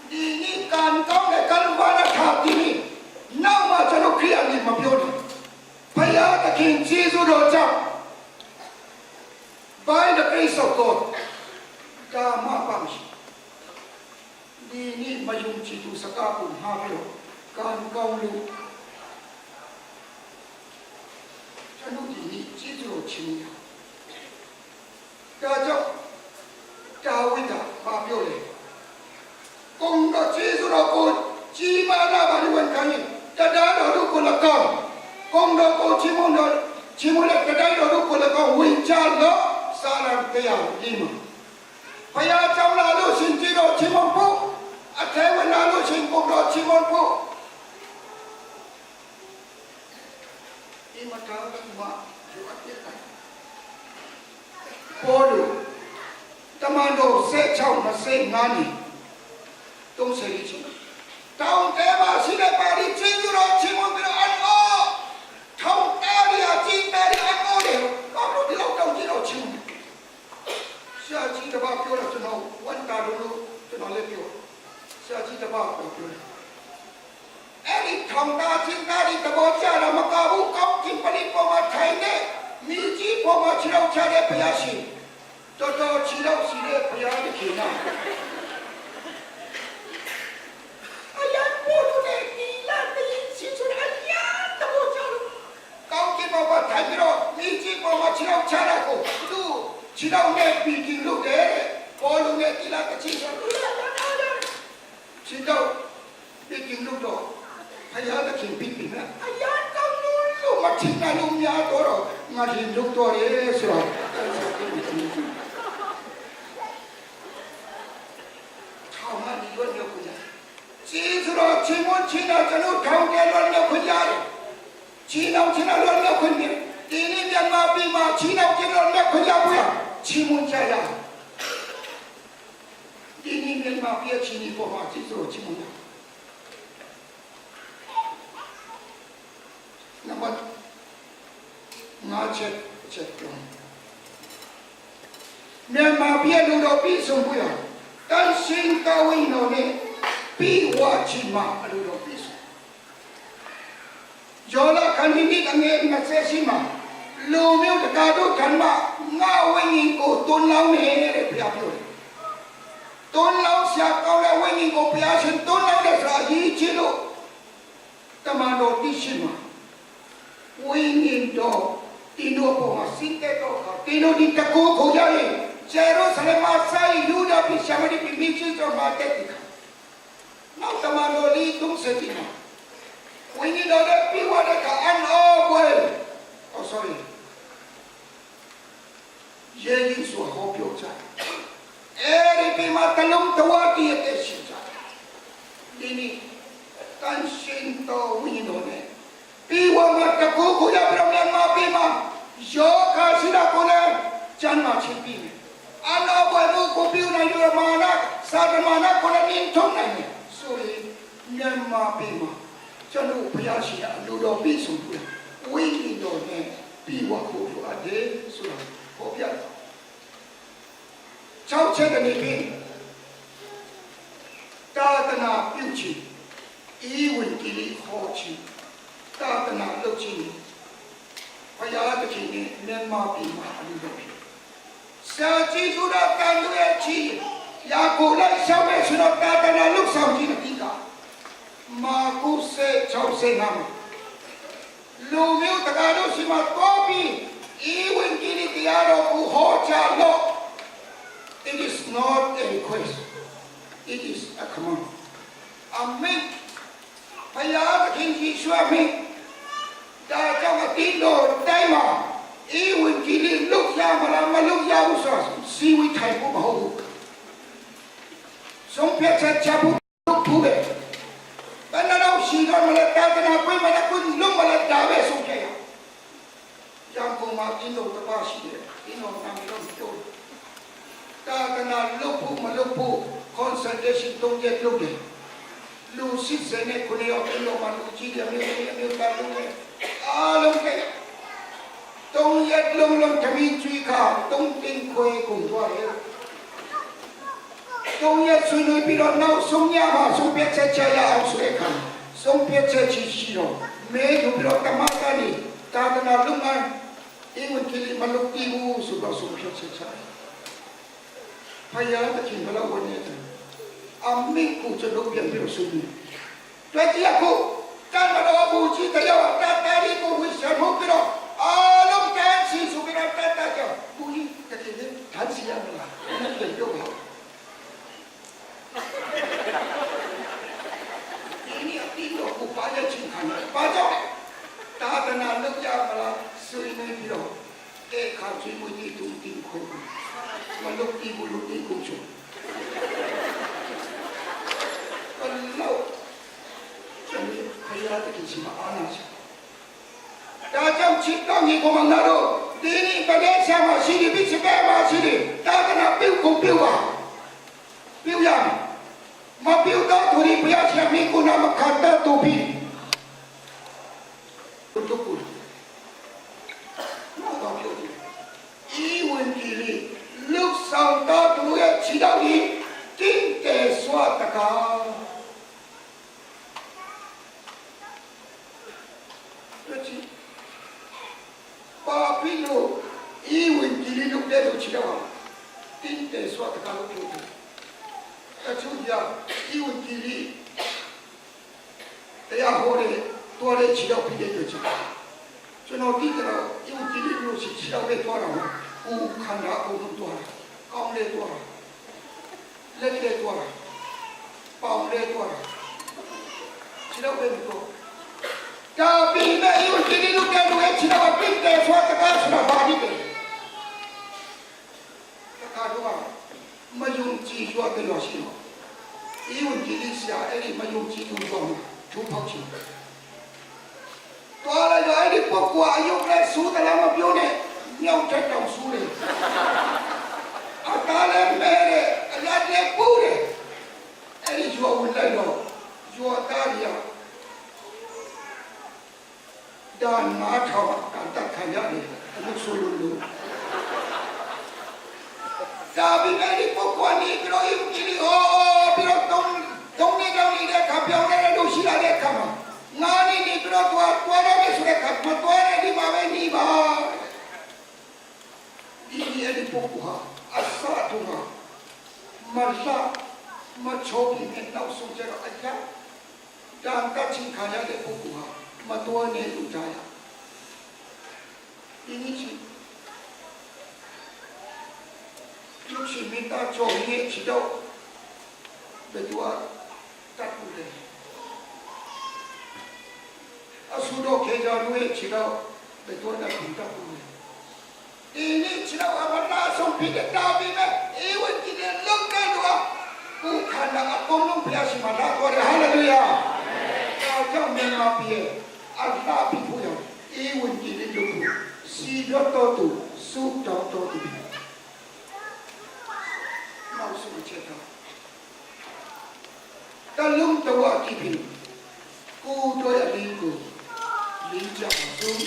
ဒီနေ့ကံကောင်းတဲ့ကံဘာနာထာဒီနေ့နောက်မှကျွန်တော်ခရိယာနေမပြောတယ်ဖယားသခင်ဂျေဇုတော်ကြောင့် by the grace of God ကာမပါမရှိဒီနေ့မယုံကြည်သူစကားကိုမှားပြီးတော့ကံကောင်းလို့ကျွန်တော်ဒီနေ့ဂျေဇုတော်ချင်းရ ဒါကြောင့်ဒါဝိဒဘာပြောလဲကုံတော်ကျေးဇူးတော်ကိုကြီးမားလာပါလိမ့်ခံရင်တရားတော်တို့ကို၎င်းကုံတော်ကိုချီးမွမ်းတော်ချီးမွမ်းတဲ့တရားတော်တို့ကို၎င်းဝင်ကြလောစာရန်တရားဒီမှာဘုရားကြောင့်လာလို့ရှင်ကျေးတော်ချီးမွမ်းဖို့အထဲဝင်လာလို့ရှင်ကုံတော်ချီးမွမ်းဖို့ဒီမှာတော်မှာယူအပ်တဲ့ ပေါ်လို့တမန်တော်16 25နေ30လေးချင်းတောင်းတဲမှာရှိတဲ့ပါရီချင်းစုတော်ချင်းမွန်ပြီးတော့အော်ထောင်းတားရီအချင်းတားရီအကောလေဘာလို့ဒီလောက်တောင်းကြည့်တော့ချင်းဆရာကြီးတပါပြောတော့ကျွန်တော်ဝန်တာလို့ကျွန်တော်လည်းပြောဆရာကြီးတပါပြောပြောတယ်အဲ့ဒီထောင်းတာချင်းတားရီတဘောကြတာမကဘူးကောင်းကင်ပလီပေါ်မှာထိုင်နေမိကြီးပေါ်မှာခြေထောက်ချတဲ့ဘုရားရှင် တော်တော်ခြေထောက်ရှိတဲ့ဘုရားသခင်နာအယံပို့လို့လေဒီလာတည်စီဆိုအယံတဘောချလို့ကောင်းကင်ပေါ်မှာထိုင်ပြီးတော့မိကြီးပေါ်မှာခြေထောက်ချတာကိုသူခြေထောက်နဲ့ပြီးကြည့်လို့တဲ့ပေါ်လို့နဲ့ဒီလာတချီဆိုခြေထောက်ပြီးကြည့်လို့တော့ဘုရားသခင်ပြီးပြီနော်အယံကော မထင်နိုင်လို့များတော့ငါရှင်လုပ်တော့ရဲဆိုတော့ထောင်ကနေလွတ်မြောက်ခွင့်ရကျေးဇူးတော်ချင်းမချင်းတော့ကျွန်တော်ထောင်ထဲလွတ်မြောက်ခွင့်ရတယ်ချင်းအောင်ချင်းတော့လွတ်မြောက်ခွင့်တယ်ဒီနေ့မြန်မာပြည်မှာချင်းအောင်ချင်းတော့လွတ်ခွင့်ရဘူးရချင်းမချရဒီနေ့မြန်မာပြည်ချင်းဒီပေါ်မှာကျေးဇူးတော်ချင်းမရနံပါတ်ငါချက်ချက်ပြောမြန်မာပြည်လူတော်ပြည်ဆုံးဘူးရတန်ရှင်တော်ဝိနော်နဲ့ပြီးဝချီမှာအလူတော်ပြည်ဆုံးယောလာခန္ဒီနိအငယ်20ရှိမှာလူမျိုးတကာတို့ထံမှာငါဝိညာဉ်ကိုတွန်းလောင်းနေတဲ့ဘုရားပြောတယ်တွန်းလောင်းရှာကောင်းတဲ့ဝိညာဉ်ကိုဘုရားရှင်တွန်းလောင်းတဲ့ဆိုတာအရေးကြီးလို့တမန်တော်တိရှိမှာဝိညာဉ်တော်တင်းတို့ပေါ်မှာစိတ်တဲ့တော့တင်းတို့ဒီတကူခေါ်ကြရင်ဂျေရုဆလင်မှာဆိုင်ယူဒာပိရှမဒီပိမိချီတော်မှာတက်တိခနောက်တမန်တော်လီ30တိမှာဝိညာဉ်တော်နဲ့ပြီးသွားတဲ့အခါအန်အောဘွယ် oh sorry ယေရှုဟောပြောကြအဲ့ဒီပြီးမှတလုံးတဝတည်းတဲ့ရှိကြဒီနေ့တန်ရှင်တော်ဝိညာဉ်တော်နဲ့ပြီးသွားမှတကူကိုရပြမြန်မာပြီးမှယောခါရှိတာကိုလည်းကျမ်းမှာချင်းပြီးမယ်အနောဘွယ်မှုကိုပြုနိုင်ရမာနသာတမာနကိုလည်းနင်းထုံးနိုင်တယ်ဆိုရင်မြန်မာပြီးမှကျွန်တော်ဘုရားရှင်အလိုတော်ပြည့်စုံပြီဝိညာဉ်တော်နဲ့ပြီးဝဖို့လိုအပ်တယ်ဆိုတာဟောပြတယ်၆ချက်တည်းပြီးသာသနာပြုချီဤဝင်ကြည်ဟောချီသာသနာလုပ်ချီဘုရားသခင်နဲ့မြန်မာပြည်မှာအလိုတော်ဖြစ်စာကြည့်သူတော်တန်သူရဲ့ချီယာကိုလိုက်ရှောက်မဲ့ဆိုတော့သာသနာလုပ်ဆောင်ခြင်းအဓိကမာကုစေ65မှာလူမျိုးတကာတို့ရှိမှတော့ပြီးဤဝင်ကြည်တရားတော်ကိုဟောကြားလို့ It is not a request. It is a command. အမိန့်ဘုရားသခင်ကြီးရွှေမိဒါကြောင့်အတင်းတော်တိုင်းမှာဤဝင်ကြည်လေးလုတ်ရမလားမလုတ်ရဘူးဆိုတော့စီဝိထိုင်ဖို့မဟုတ်ဘူးဆုံးဖြတ်ချက်ချဖို့ဘူးပဲဘယ်တော့ရှိတော့မလဲတာသနာပွင့်မလားကွလုံးမလားဒါပဲဆုံးဖြတ်ရရန်ကုန်မှာတင်းတော်တပါရှိတယ်တင်းတော်နာမည်တော့ပြောတာသနာလုတ်ဖို့မလုတ်ဖို့ consultation တုံးရက်လုပ်တယ်လူစစ်စနေခုနေရောက်တင်းတော်မှာလူကြီးတယ်မျိုးမျိုးမျိုးသားလုံးနဲ့အားလုံးကတုံးရက်လုံးလုံးသမီးကျွေးခါတုံးတင်ခွေကုန်သွားတယ်တုံးရက်ဆွေးနွေးပြီးတော့နောက်ဆုံးညမှာဆုံးဖြတ်ချက်ချရအောင်ဆိုတဲ့အခါဆုံးဖြတ်ချက်ချရှိတော့မဲသူပြီးတော့တမန်တော်တာသနာလုံငန်းအင်ဝင်ကလေးမလုပ်တည်ဘူးဆိုတော့ဆုံးဖြတ်ချက်ချတယ်ဖယားတခင်ဘလောက်ဝင်နေတယ်အမိကိုကျွန်တော်ပြန်ပြီးဆွေးနွေးတွေ့ကြခုတန်တော်ဘူကြီးတရားတတာရီကိုဝိရှမှုပြီးတော့အားလုံးတန်းစီဆိုပြီးတော့တတ်တတ်ကြောဘူကြီးတကယ်တန်းစီရမလားအဲ့ဒါပြောပါဒီနေ့အတိတော့ကိုပါရချင်းခံတယ်ပါကြောင့်တာသနာလုပ်ကြမလားဆွေးနွေးပြီးတော့တဲ့ခါချွေးမွေးကြီးတူတင်ခွေမလုပ်တီဘူးလို့တီကုန်ချုံဘလောက်ကျွန်တော်ဖယားတကယ်ရှိမအားနာချာဒါကြောင့်ချစ်တော်ညီကောင်မတို့ဒီနေ့ပဒေရှာမှာရှိတယ်ပြီးစပယ်မှာရှိတယ်တာသနာပြုတ်ကိုပြုတ်ပါပြုတ်ရမယ်မပြုတ်တော့သူရိဘုရားရှင်မိကုနာမခတ်တော့ပြီတို့ကူတော့ပြောတယ်ဤဝင်ကြီးလေးလုဆောင်တော့သူရဲ့ခြေတော်ကြီးတင်းတယ်စွာတကားတို့ချီပါပြီလို့ဤဝင်ကြီးလေးလုတဲ့လူခြေတော်တင်းတယ်စွာတကားလို့ပြောတယ်တချို့ကြဤဝင်ကြီးလေးတရားဟောတဲ့တော်တဲ့ခြေတော်ပြတဲ့ကြချင်ကျွန်တော်တိတယ်တော့ဤဝင်ကြီးလေးလို့ခြေတော်ပဲတော်တာကိုခန္ဓာကိုယ်လုံးတော်တာကောင်းလေတော်တာလက်လေတော်တာပေါင်လေတော်တာခြေတော်ပဲမတော်ဒါ ဒါပေမဲ့ယုံကြည်လူတဲ့လူရဲ့ခြေတော်ပြစ်တယ်ဆိုတာတကားဆိုတာဘာဖြစ်လဲတခါတော့မယုံကြည်ရွာတဲ့လို့ရှိတော့ယုံကြည်လိဆရာအဲ့ဒီမယုံကြည်သူတော့ချိုးဖောက်ချင်တော်လိုက်တော့အဲ့ဒီပုဂ္ဂိုလ်အယုတ်နဲ့စူးတယ်လားမပြောနဲ့မြောက်တဲ့တောင်စူးတယ်အတားလည်းမဲတယ်အရတဲ့ပူတယ်အဲ့ဒီရွာဝင်လိုက်တော့ရွာသားတွေက ဒါနာထောင်ကတခါရတယ်အခုဆိုလို့လို့ဒါပေမဲ့ဒီပုဂ္ဂိုလ်နေပြီးတော့ယုံကြည်ဟောပြီးတော့တုံးတုံးနေတောင်းနေတဲ့ခါပြောင်းနေလို့ရှိလာတဲ့ခါမှာငါနေနေပြီးတော့တွားတွားရမယ်ဆိုတဲ့ခါမတွားရဒီမှာပဲနေပါဒီအဲ့ဒီပုဂ္ဂိုလ်ဟာအစတူဟာမလာမချိုးပြီးနဲ့နောက်ဆုံးကျတော့အရာဒါတချင်းခါရတဲ့ပုဂ္ဂိုလ်ဟာမတွားနေလို့ကြားရဒီနေ့ချီလူချီမင်းသားချိုးရဲ့ချီတော့ဘယ်သူအတတ်ဘူးလေအဆူတော့ခေကြလူရဲ့ချီတော့ဘယ်သူအတတ်ဘူးလေဒီနေ့ချီတော့အမနာဆုံးဖြစ်တဲ့တာပြီးမဲ့အေဝံကြည့်တဲ့လောက်တဲ့လူကကိုခန္ဓာအကုန်လုံးဖျားရှိမှာလာတော်တယ်ဟာလေလုယာဒါကြောင့်မြန်မာပြည်အလှဖြစ်ဖို့ရအေဝံကြည့်တဲ့လူကစီရတော်သူစုတော်တော်သူနောက်ဆုံးချက်တော့တလုံးတော်ကြည့်ပြီကိုတို့အလင်းကိုလင်းကြအောင်ဆုံး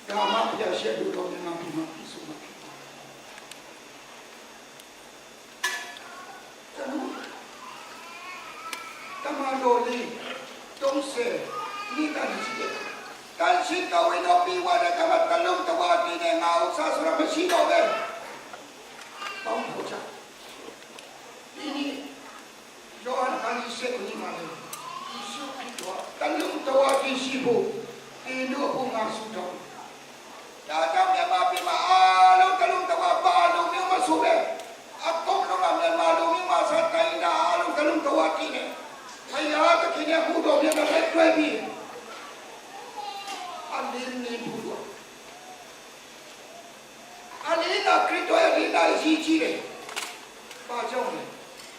ဒါမှဖျားရှိလို့တော်မြန်မာပြည်မှာပြည့်စုံမှာဖြစ်တယ်တမန်တော်လေး30နိဒာရှိတယ်တန်ရှိတော်ဝင်တော့ပြီးွားတဲ့ကမတလုံးတော်တည်နေငါဥစ္စာဆိုတာမရှိတော့ပဲပေါင်းဖို့ချဒီနေ့ယောဟန်ခန်းရှိကိုညီမလေးယေရှုခရစ်တော်တလုံးတော်တည်ရှိဖို့ဒီလိုဘုငါဆုတောင်းဒါကြောင့်မြန်မာပြည်မှာအားလုံးတလုံးတော်ပါလုံးမျိုးမဆိုပဲအကုန်လုံးကမြန်မာလူမျိုးမှာစတိုင်းတာအားလုံးတလုံးတော်တည်နေဖယားတခင်ရဲ့ဘုတော်မြတ်နဲ့တွဲပြီးအလင်းနေဘုရားအလင်းကခရစ်တော်ရဲ့လင်းတာရှိကြီးတယ်။ဘာကြောင့်လဲ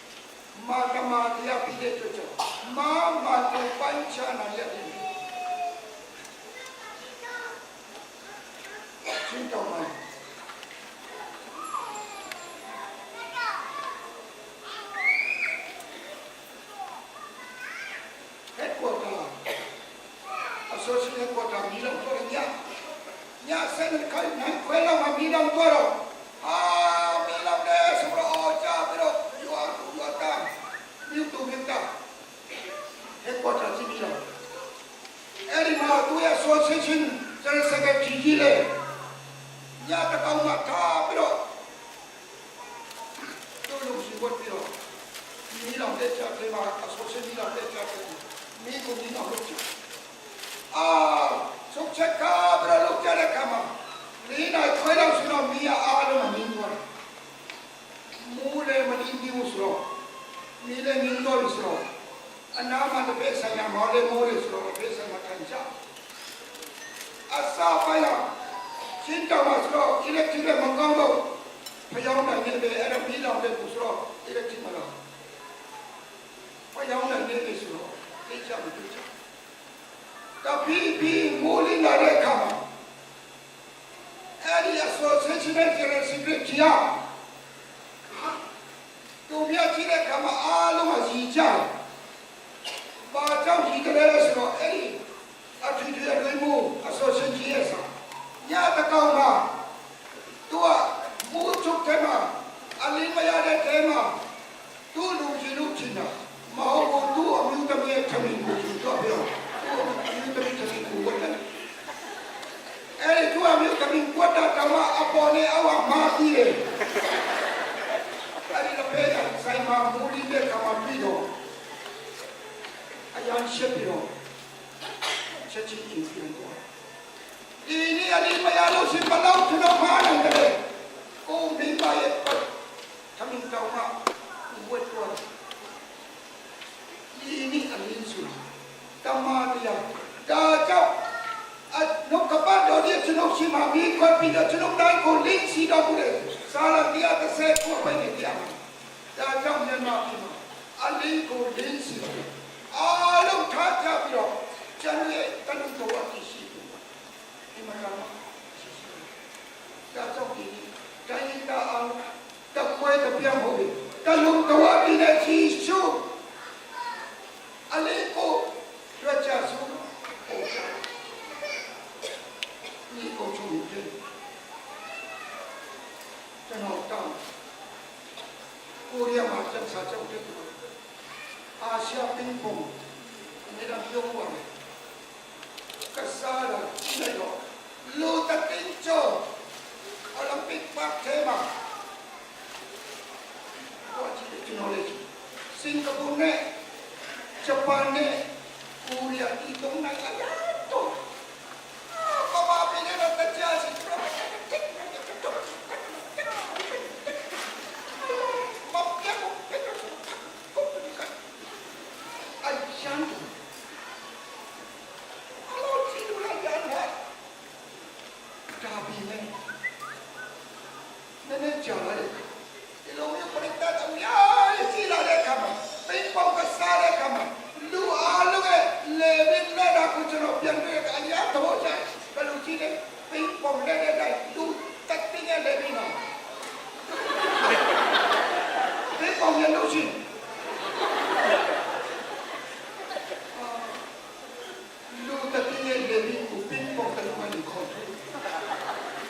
။မာတမာတရားပြည့်တဲ့အတွက်ကြောင့်မာမာကိုပိုင်းခြားနိုင်ရတယ်။ရှင်းတော်မှာဟက်ကွာတာအဆိုရှင်ဟက်ကွာတာမီလောင်တော့ညညဆန်ခိုင်နိုင်ခွဲလောက်မမီလောင်တော့အာမီလောင်တဲ့ဆိုတော့အော်ကြပြီးတော့ရွာတူရွာတာမြို့တူမြို့တာဟက်ကွာတာစီမီလောင်အဲ့ဒီမှာသူရဲ့ဆိုရှင်ချင်းကျရစကကြီးကြီးလေညတကောင်မထားပြီးတော့တို့လူရှိဝတ်ပြီးတော့မီလောင်တဲ့ချက်တွေမှာအဆိုရှင်မီလောင်တဲ့ချက်တွေမီကိုမီလောင်လို့ချအာစုတ်ချက်ကဘရလုတ်ကြတဲ့ခါမှာလင်းနိုင်ခွဲတော့ဆိုတော့မီးအားလုံးမင်းသွားတယ်မူးလည်းမလင်းဘူးဆိုတော့မီးလည်းငင်းတော့ပြီဆိုတော့အနာမတပည့်ဆိုင်ရမော်လည်းမိုးလေဆိုတော့တပည့်ဆိုင်မှာထိုင်ကြအစာပါရရှင်းတော်မှာဆိုတော့အီလက်ထရစ်မကောင်းတော့ဖျောင်းနိုင်နေတယ်အဲ့ဒါမီးလောင်တဲ့ကူဆိုတော့အီလက်ထရစ်မလားဖျောင်းနိုင်နေတယ်ဆိုတော့သိချမသိချတပီးပီးမိုးလင်းလာတဲ့အခါမှာအဲ့ဒီအဆိုဆင်းတဲ့ကျရစီကကြီးသူမြတ်ကြီးတဲ့ခါမှာအားလုံးကရည်ကြတယ်။ဘာကြောင့်ရည်တယ်လဲဆိုတော့အဲ့ဒီအထူးထူးအတွင်းမူအဆိုရှင်ကြီးရဲ့စာညတကောင်မှာသူကမိုးချုပ်တဲ့မှာအလင်းမရတဲ့တဲမှာသူ့လူကြီးလူချင်းတာမဟုတ်ဘူးသူ့အမျိုးသမီးထမင်းကိုယူတော့ပြောသူ့အမျိုးသမီးထမင်းကိုဝတ်တယ်အဲ့ဒီသူ့အမျိုးသမီးဝတ်တာတမအပေါ်နဲ့အောက်မှာပြီးတယ် အဲ့ဒီတော့ဖေးဆိုင်မှာမူလီတဲ့ခါမှာပြီးတော့အရန်ရှက်ပြီးတော့ချက်ချင်းအင်းပြန်သွားဒီနေ့အလေးမရလို့ရှင်ဘလောက်ထတော့မာနိုင်တယ်ကိုမိမရဲ့ပတ်သမင်တော်မှာဝတ်တော့ဒီနေ့အလင်းဆိုတာတမန်တရားတ ဒါကြောင့်အနှုတ်ကပတ်တော်ဒီကျွန်ုပ်ရှိမှမိခွက်ပြီးတော့ကျွန်ုပ်တိုင်းကိုလင်းစီတော်မူတယ်စာလ130ကိုပဲနေပြမှာဒါကြောင့်မြန်မာပြည်မှာအလင်းကိုလင်းစီအားလုံးထားကြပြီးတော့ကျွန်တော်ရဲ့တလူတော်အဖြစ်ရှိတယ်ဒီမှာကရှိရှိဒါကြောင့်ဒီတိုင်းတာအောင်တပွဲတပြတ်ဟုတ်ပြီတလူတော်အဖြစ်နဲ့ရှိရှုအလင်းကိုရကြစုဟိုကြ ဒီကိုချုံပြကျွန်တော်တောင်းကိုရီးယားမှာစက်စာချုပ်တဲ့အာရှပင်ပုံနေရာပြောပါမယ်ကစားရနေတော့လူတတင်ချိုအိုလံပစ်ပတ်ထဲမှာဟိုကြည့်ကျွန်တော်လေးစင်ကာပူနဲ့ဂျပန်နဲ့ကိုရီးယားဒီတော့နိုင်ငံတော့ ပမာပြနေတော့တရားစီမပြတ်ဘူးပြတ်တော့အချမ်းအလို့ချီလူလာကြတယ်ဒါပြီလေနည်းနည်းကြာလာတယ်ဒီလိုမျိုးပြိတ္တတများကြီးလာတဲ့ခါမှာပိန်ပေါကစားတဲ့ခါမှာလူအားလုံးရဲ့လေဘင်းနဲ့တော့ကိုကျွန်တော်ပြန်တွေ့တဲ့အရာတော့ချင်ဘယ်လိုကြည့်လဲပိန်ပေါနဲ့တဲ့တိုင်လူတက်တင်းရဲ့လေဘင်းတော့ပိန်ပေါရဲ့လို့ရှိလူတက်တင်းရဲ့လေဘင်းကိုပိန်ပေါတလုံးကနေခေါ်တယ်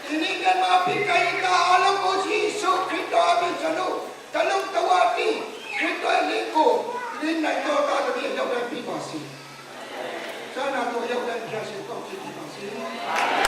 ဒီနေ့ကမှပိကိုင်တာအလုံးကိုရှိဆုခရစ်တော်အကျွန်တော်တလုံးတော်ပြီးခရစ်တော်လေးကိုလင်းနိုင်တော်တာတည်းရောက်တဲ့ပြီးပါစေ။ဆန္ဒတော်ရောက်တဲ့ဖျားရှင်ကောက်ကြည့်ပါစေ။